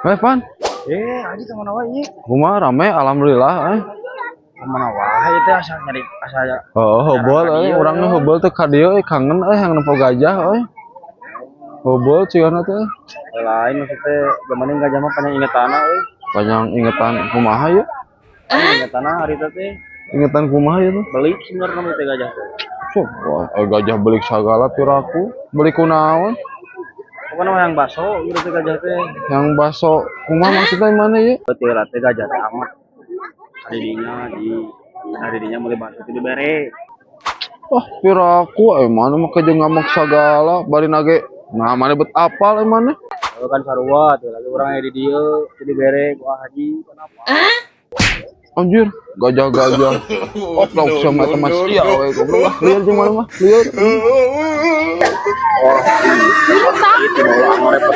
Eh, Pan, Eh, aja ke mana wae ieu? Kumaha rame, alhamdulillah eh. Ke mana wae teh asa nyari asa ya. Oh, heubeul euy, urang mah heubeul teh ka dieu euy, kangen euy hayang nempo gajah euy. Heubeul cigana teh. Lain maksudnya zamane gajah mah panjang ingetana euy. Panjang ingetan kumaha ya? Ingetana hari teh. Ingetan kumaha ya tuh? Belik sebenarnya mah teh gajah teh. Sok, wah, gajah belik sagala piraku. Belik kunaon? Pokoknya mah yang baso gitu teh gajah teh. Yang baso kumaha maksudnya mana ya? Betul lah teh gajah teh amat. Kadidinya di kadidinya mulai baso teh dibere. Wah, piraku mana mah jeung ngamuk sagala, bari nage. Nah, mana bet apal mana? Kalau kan sarua tuh lagi urang aya di dieu teh dibere ku haji kenapa? Anjir, gajah-gajah. Oh, lauk sama teman sia we goblok lah. Lieur jeung mana mah? Lieur. Oh, itu mau lah ngorepot.